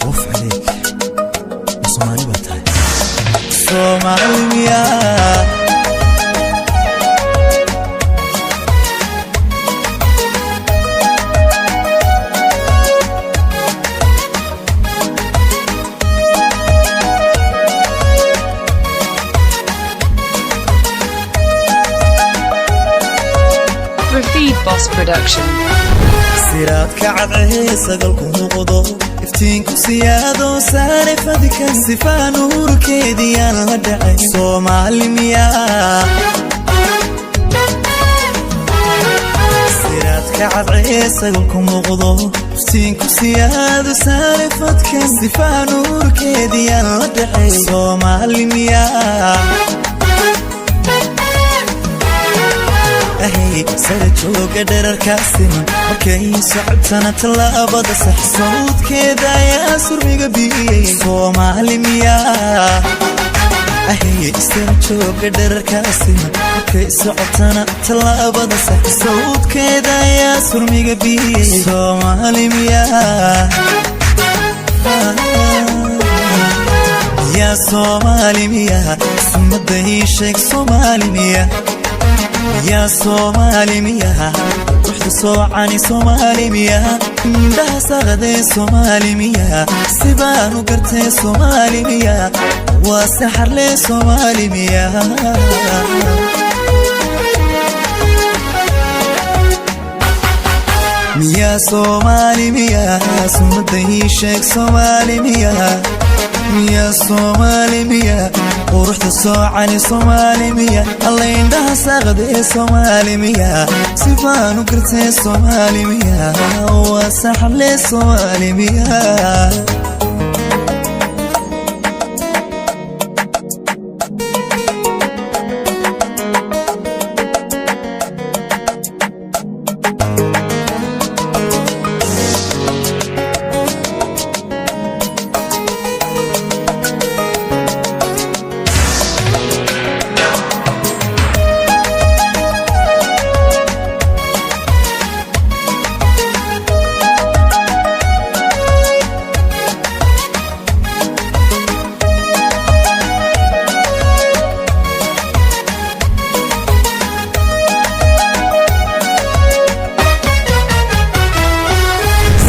Waf عليك, Soomaali baa tahay, Soomaali miyaa? Rafid Boss Production. Siraadka cadcee sagalku muuqdo, iftiinku siyaado saare fadkan, sifaa nuurkeediyaan la dhacay, Soomaali miyaa? Siraadka cadcee sagalku muuqdo, iftiinku siyaado saare fadkan, sifaa nuurkeediyaan la dhacay, Soomaali miyaa? Ahay, sara jooga dherarkaa siman, markay socotana tallaabada sax, sawdkeeda ayaa surmiga biyey, Soomaali miyaa? Ahay, sara jooga dherarkaa siman, markay socotana tallaabada sax, sawdkeeda ayaa surmiga biyey, Soomaali miyaa? Yaa Soomaali miyaa? Sumada ii sheeg, Soomaali miyaa? Yaa Soomaali miyaa? Ruuxda soocani Soomaali miyaa? Indhaha saqadee Soomaali miyaa? Sibaan u gartee, Soomaali miyaa? Waa saxarlee, Soomaali miyaa? Miyaa Soomaali miyaa? Sumada ii sheeg, Soomaali miyaa? Miyaa Soomaali miyaa? Quruxda soocani Soomaali miya? Alla, indhaha saaqadee Soomaali miya? Sifaan u gartee, Soomaali miya? Waa saxle, Soomaali miya?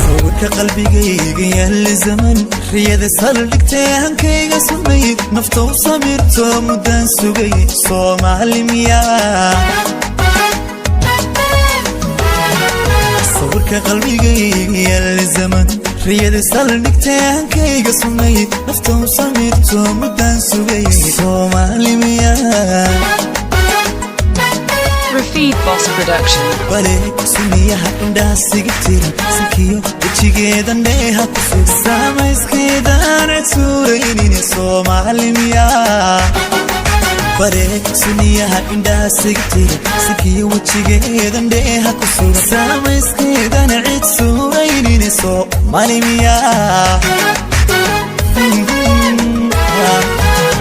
Sawirka qalbigayga yaali zaman, riyada saldhigtay, hankayga sumayd, nafta u samirto muddaan sugay, Soomaali miyaa? Sawirka qalbigayga yaali zaman, riyada saldhigtay, hankayga sumayd, nafta u samirto muddaan sugay, Soomaali miyaa? Rafid Boss Production. Bale suniyaha indhaha siga tiran, sankiyo wejigeedan dheeha ku sug, samayskeedaan cid suuraynin, Soomaali miyaa? Bare suniyaha indhaha siga tiran, sankiyo wejigeedan dheeha ku sug, samayskeedan cid suuraynin, Soomaali miyaa?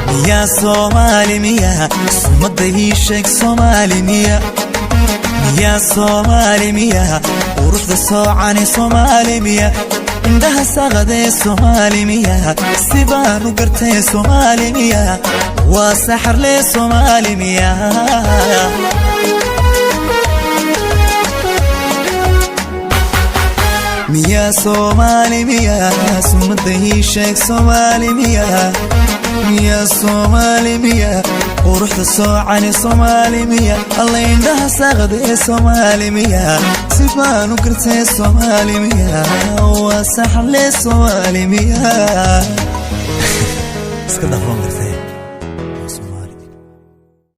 Miyaa Soomaali miyaa? Sumada ii sheeg, Soomaali miya? Miyaa Soomaali miyaa? Quruxda soocani Soomaali miya? Indhaha saqadee Soomaali miya? Sibaan u gartee, Soomaali miya? Waa saxarlee, Soomaali miya? Miyaa Soomaali miyaa? Sumada ii sheeg, Soomaali miyaa? Miyaa Soomaali miyaa? Quruxda soocani Soomaali miya? Alla, indhaha saqadee Soomaali miya? Sibaan u gartee, Soomaali miya? Waa saxle, Soomaali miya? Iska dhafan gartee.